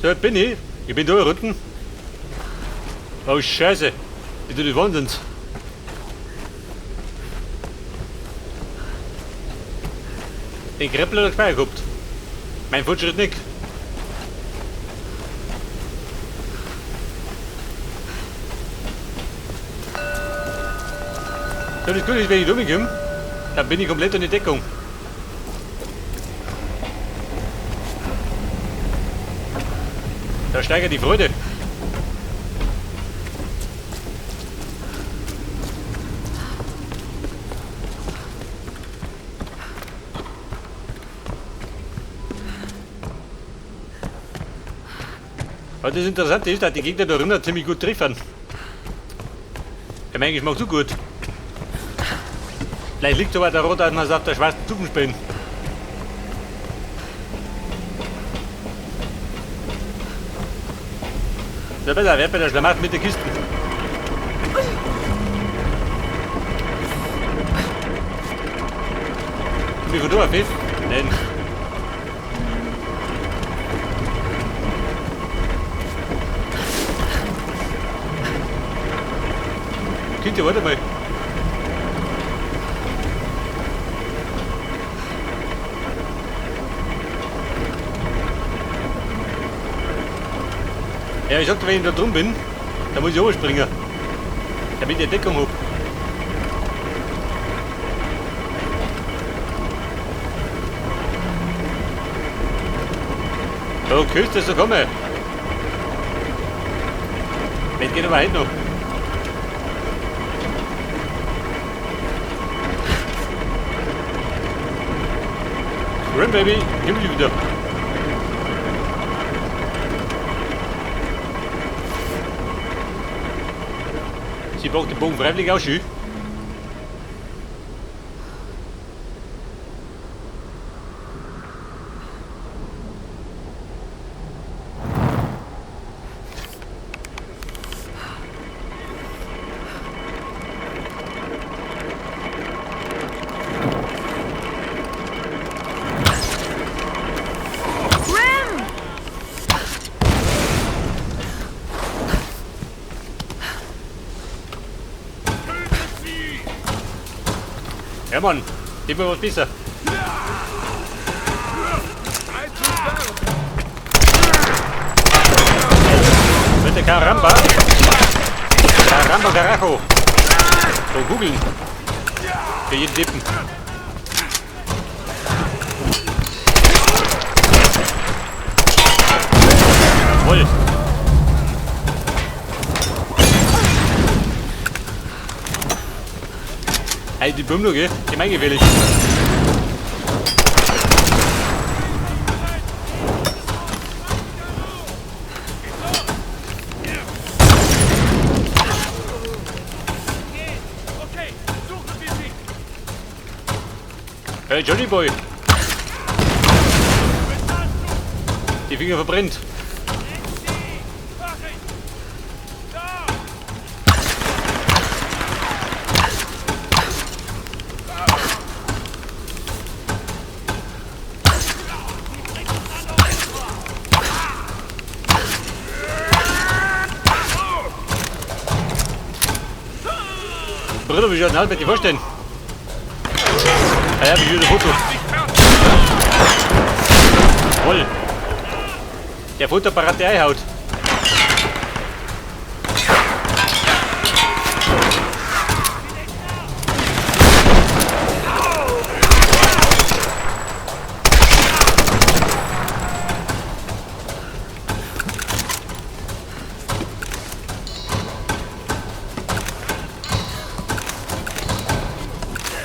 So, bin ich. Ich bin da unten. Oh Scheiße. Ich tue die Wahnsinns. Den Kreppel hat er gehabt. Mein Fortschritt nicht. So, das Gute ist, wenn ich rumkomme, dann bin ich komplett in die Deckung. Da steigert die Freude. Aber das Interessante ist, dass die Gegner da drinnen ziemlich gut treffen. Der mein Geschmack so gut. Vielleicht liegt aber der Rot, dass wir es auf der schwarzen Tuben spielen. So, besser, wer bei der Schlamassel mit den Kisten? Wie viel du, Pfiff? Nein. Kind, warte mal. Ja, ich sagte, wenn ich da drum bin, dann muss ich springen, damit ich Deckung hab. Okay, ist das so kommen? Wenn geht aber heute noch. Grim Baby, Himmel wieder. Sie braucht den Bogen freiwillig auch schön. Grim! Ja Mann, gib mir was besser. Bitte Caramba. Caramba Carajo. So, googeln. Für jeden Deppen. Jawohl. Hey, die Bumlo, gell? Gemeingefährlich. Okay, suchen wir sie. Hey, Johnny Boy. Die Finger verbrennt. Bruder, wie schaut denn aus, wenn ich vorstellen? Ah ja, wie schön Foto. Voll. Der Fotoapparat, der einhaut.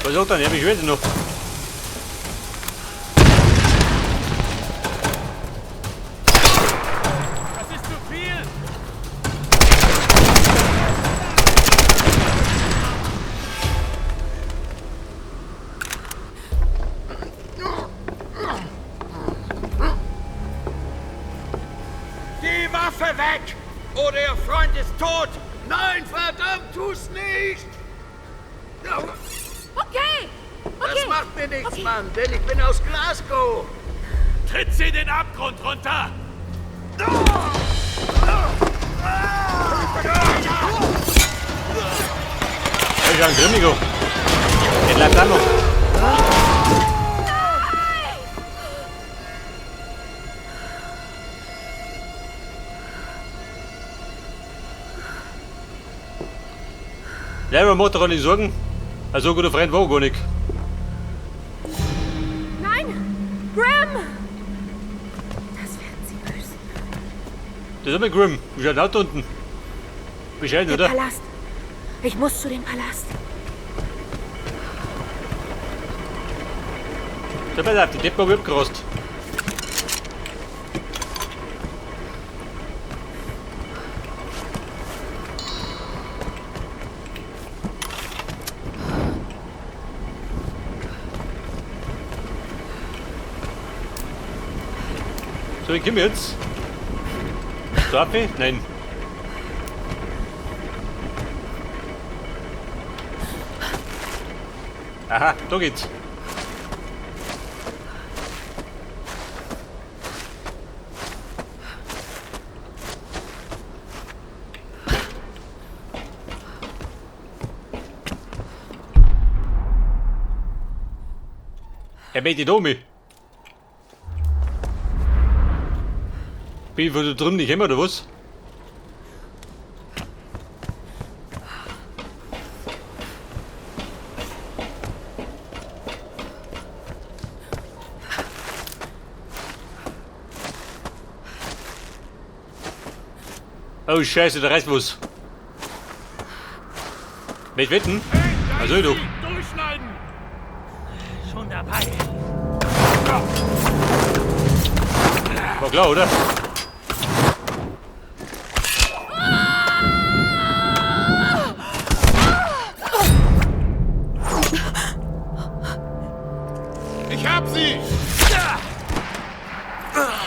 Was sagt dann? Ja, wie schwer noch? Das ist zu viel. Die Waffe weg! Oder Ihr Freund ist tot! Nein, verdammt, tu's nicht! Okay! Okay! Das macht mir nichts, Okay. Mann, denn ich bin aus Glasgow. Tritt sie den Abgrund runter! Das ist ja ein Grimmiger. Der bleibt auch noch. Lara macht doch nicht Sorgen. Ein so guter Freund war gar nicht. Nein! Grim! Das werden sie büßen. Das ist aber Grim. Wie schaut denn da unten? Bescheiden, Der oder? Palast. Ich muss zu dem Palast. So, pass auf, die Deppen hab ich abgerast. So, ich komme jetzt. Strafe? Nein. Aha, da geht's. Er möchte da mich. Bin ich von da drüben nicht immer, oder was? Oh Scheiße, da reißt was. Möcht wetten? Hey, da Also ist du. sie! Durchschneiden! Schon dabei. War klar, oder? Ich hab sie!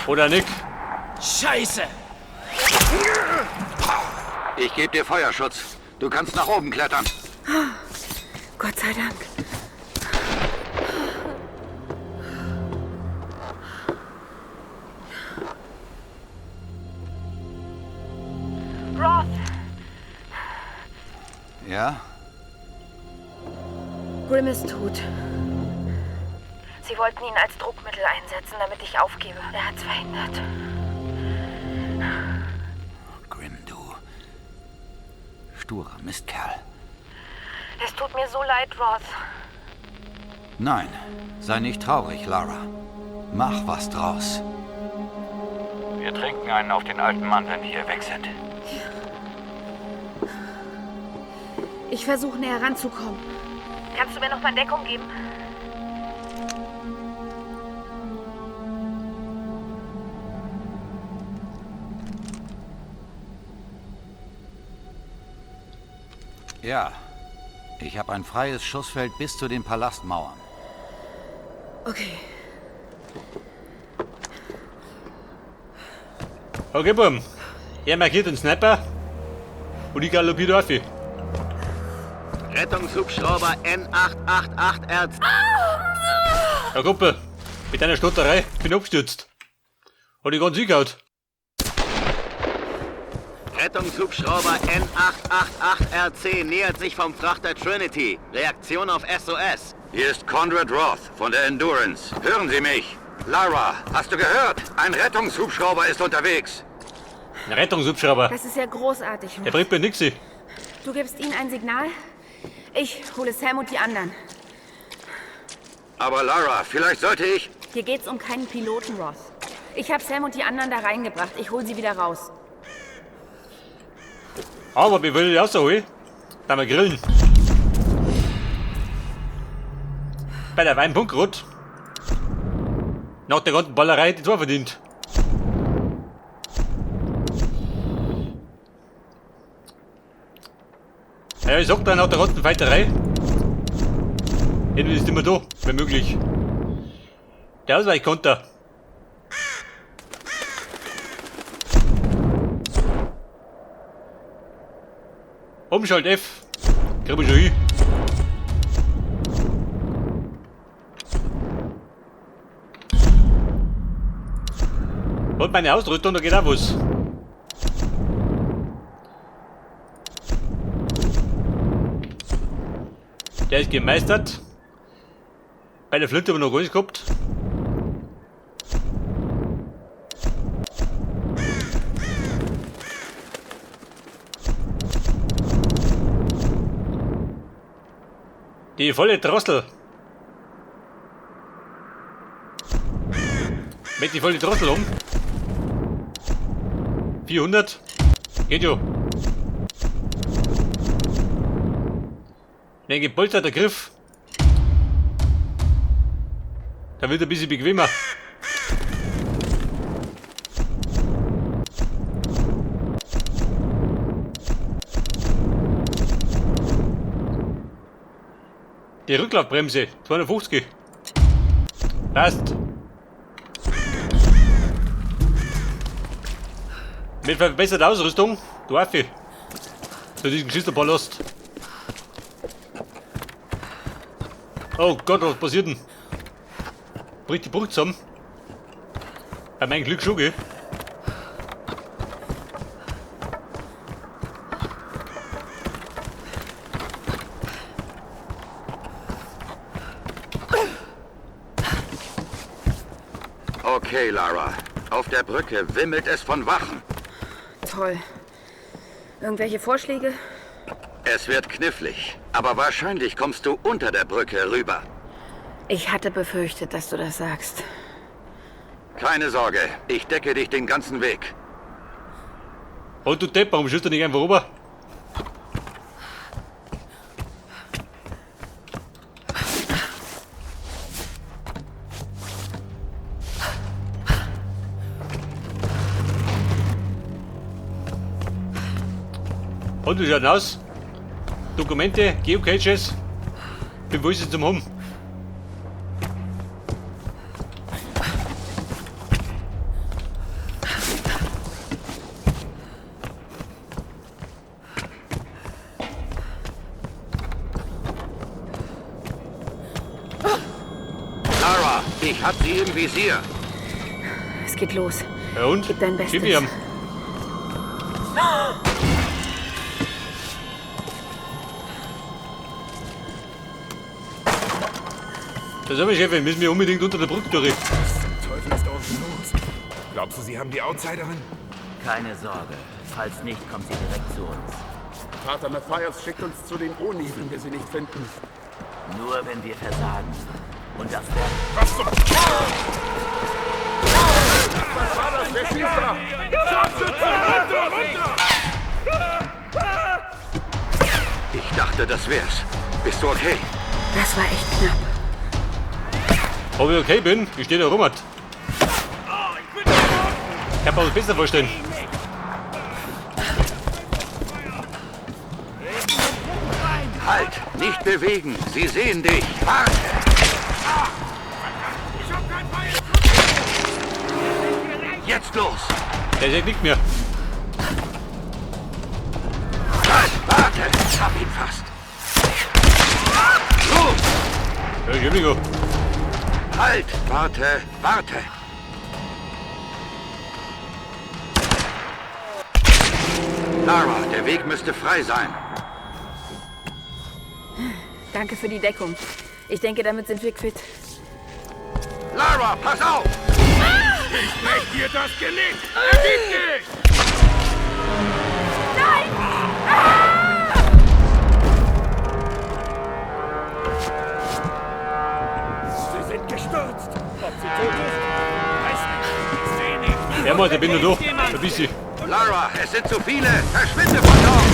Oder Nick? Scheiße! Ich gebe dir Feuerschutz. Du kannst nach oben klettern. Gott sei Dank. Roth! Ja? Grim ist tot. Sie wollten ihn als Druckmittel einsetzen, damit ich aufgebe. Er hat's verhindert. Grim, du. Sturer Mistkerl. Es tut mir so leid, Roth. Nein, sei nicht traurig, Lara. Mach was draus. Wir trinken einen auf den alten Mann, wenn wir hier weg sind. Ich versuche näher ranzukommen. Kannst du mir noch mal Deckung geben? Ja. Ich habe ein freies Schussfeld bis zu den Palastmauern. Okay. Okay, Buben. Er markiert den Sniper und ich galoppiere auf. Rettungshubschrauber N888R. Ja, Kumpel, mit deiner Stotterei bin ich abgestürzt. Hat ich ganz hingehauen. Rettungshubschrauber N888RC nähert sich vom Frachter Trinity. Reaktion auf SOS. Hier ist Conrad Roth von der Endurance. Hören Sie mich? Lara, hast du gehört? Ein Rettungshubschrauber ist unterwegs. Ein Rettungshubschrauber. Das ist ja großartig, Der Roth. bringt mir nix. Du gibst ihnen ein Signal. Ich hole Sam und die anderen. Aber Lara, vielleicht sollte ich... Hier geht's um keinen Piloten, Roth. Ich habe Sam und die anderen da reingebracht. Ich hole sie wieder raus. Aber wir wollen die rausholen. Dann wir grillen. Bei der Weinpunkt rot. Nach der ganzen Ballerei die zwei verdient. Ja, ich sag dann nach der ganzen Fighterei. Irgendwie ist immer da, wenn möglich. Der Ausweichkonter. Umschalt F. Krieg ich schon hin. Und meine Ausrüstung, da geht auch was. Der ist gemeistert. Bei der Flinte haben wir noch gar nichts gehabt. Die volle Drossel. Mit die volle Drossel um. 400. Geht jo. Ein gepolsterter Griff. Da wird ein bisschen bequemer. Die Rücklaufbremse, 250. Passt. Mit verbesserter Ausrüstung, du Affe. Zu diesem Geschwisterpalast. Oh Gott, was passiert denn? Bricht die Brücke zusammen? Bei meinem Glück schon, gell? Okay, Lara. Auf der Brücke wimmelt es von Wachen. Toll. Irgendwelche Vorschläge? Es wird knifflig, aber wahrscheinlich kommst du unter der Brücke rüber. Ich hatte befürchtet, dass du das sagst. Keine Sorge, ich decke dich den ganzen Weg. Und du Depp, warum schießt du nicht einfach rüber? Und wie schaut denn aus? Dokumente, Geocaches. Wo ist es zum Home? Lara, ich hab sie im Visier. Es geht los. Ja und? Gib dein Bestes. Gib ihm. Das ist aber, Chefin, müssen wir unbedingt unter der Brücke durch. Was zum Teufel ist da unten los? Glaubst du, sie haben die Outsiderin? Keine Sorge. Falls nicht, kommt sie direkt zu uns. Vater Matthias schickt uns zu den Oni, wenn wir sie nicht finden. Nur wenn wir versagen. Und das werden... Was zum... Was war das? Wer schießt da? Scharfschütze! Runter, runter! Ich dachte, das wär's. Bist du okay? Das war echt knapp. Ob ich okay bin? Ich stehe da rum. Ich kann mir das besser vorstellen. Halt! Nicht bewegen! Sie sehen dich! Warte! Jetzt los! Der sieht nicht mehr. Halt! Warte! Hab ihn fast! Los! Ja, Entschuldigung. Halt! Warte! Warte! Lara, der Weg müsste frei sein. Danke für die Deckung. Ich denke, damit sind wir quitt. Lara, pass auf! Ich brech dir das Genick! Ergib dich! Nein! Sie sind gestürzt! Ob sie tot ist? Weiß nicht. Ich sehe nicht. Ja, Mann, ich bin nur da. Ein bisschen. Lara, es sind zu viele! Verschwinde von dort!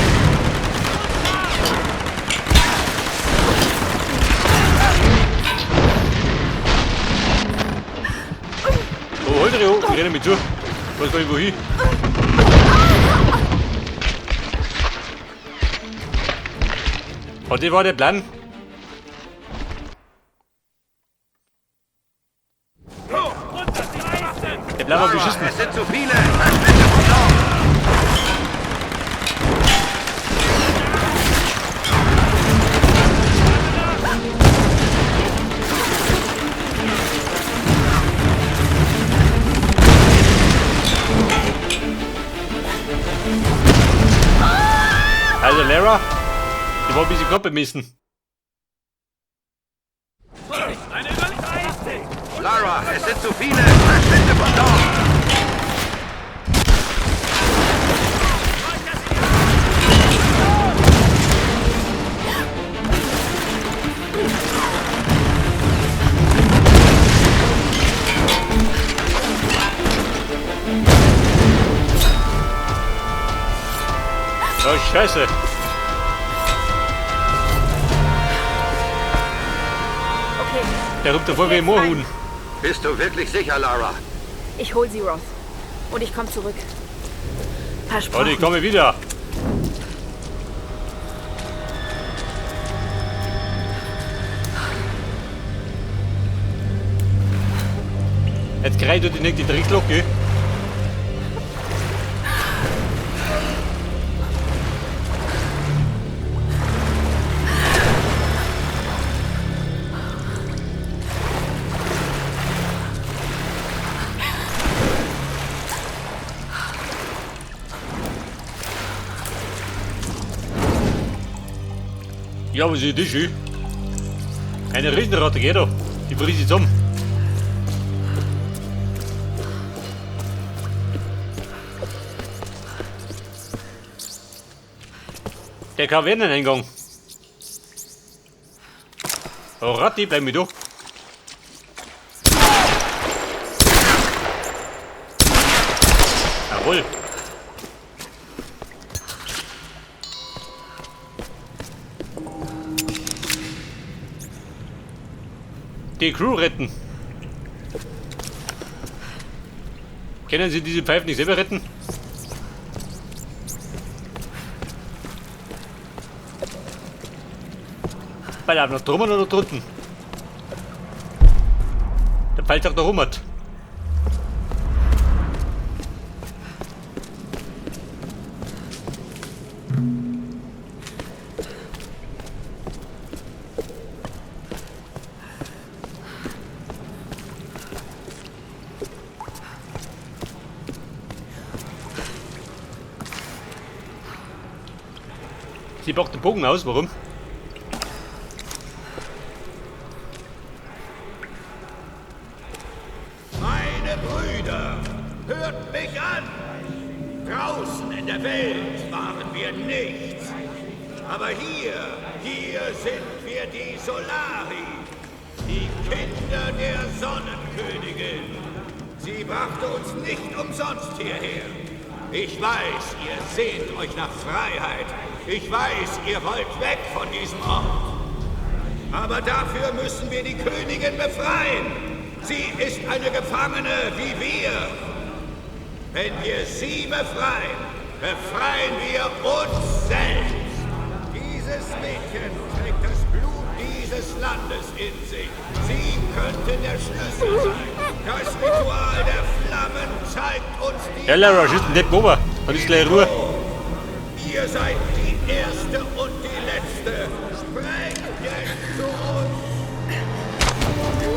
Oh, halt dich, ich renne mit zu. Ich weiß gar nicht, wohin. Und das war der Plan. Der Plan war beschissen. Es sind zu viele! Verschwinde von dort! Also Lara, die war ein bisschen knapp bemessen. Lara, es sind zu viele! Verschwinde von dort! Oh, Scheiße. Okay. Der kommt davor wie ein Moorhuhn. Bist du wirklich sicher, Lara? Ich hol sie, Roth. Und ich komme zurück. Versprochen. Und ich komme wieder. Jetzt krieg ich die nicht die Dreckslocke. Ja, was ist das schön? Eine Riesenratte geht da. Die frisst jetzt um. Der Kaverneneingang. Oh, Ratti, bleib mir da. Jawohl. Die Crew retten. Können Sie diese Pfeifen nicht selber retten? Weil er noch drüben oder drunten? Der Pfeil sagt noch rum hat. Sie packt den Bogen aus, warum? Meine Brüder, hört mich an! Draußen in der Welt waren wir nichts. Aber hier sind wir die Solari, die Kinder der Sonnenkönigin. Sie brachte uns nicht umsonst hierher. Ich weiß, ihr sehnt euch nach Freiheit. Ich weiß, ihr wollt weg von diesem Ort. Aber dafür müssen wir die Königin befreien. Sie ist eine Gefangene wie wir. Wenn wir sie befreien, befreien wir uns selbst. Dieses Mädchen trägt das Blut dieses Landes in sich. Sie könnte der Schlüssel sein. Das Ritual der Flammen zeigt uns die... Ja, Lara, schießt den Deppen runter. Dann ist gleich Ruhe. Ihr seid die Erste und die Letzte. Sprecht jetzt zu uns. Du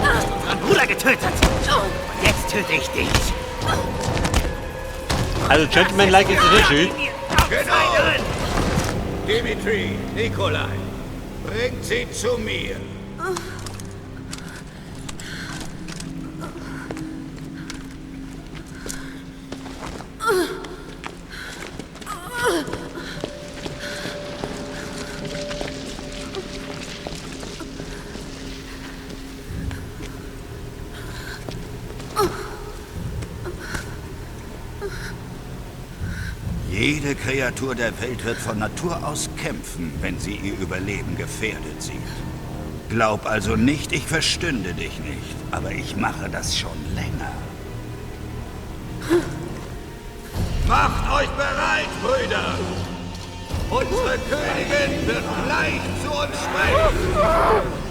hast unseren Bruder getötet. Und jetzt töte ich dich. Also Gentleman-like ist das nicht schön. Genau. Dimitri, Nikolai, bringt sie zu mir. Jede Kreatur der Welt wird von Natur aus kämpfen, wenn sie ihr Überleben gefährdet sieht. Glaub also nicht, ich verstünde dich nicht, aber ich mache das schon länger. Macht euch bereit, Brüder! Unsere Königin wird gleich zu uns sprechen!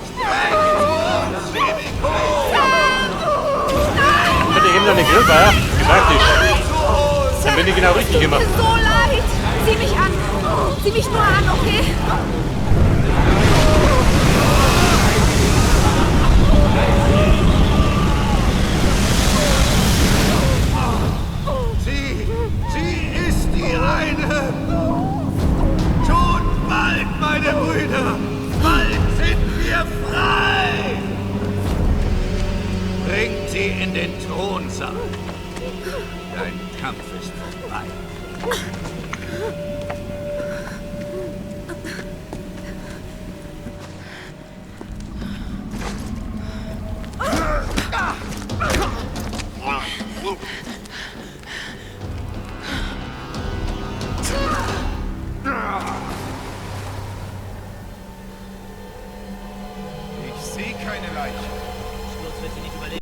Sprecht zu uns, Himiko! Bitte eben noch eine Grillfeier. Wie praktisch. Dann bin ich genau richtig immer. Tut mir so leid! Sieh mich an! Sieh mich nur an, okay? Geh in den Thronsaal. Dein Kampf ist vorbei.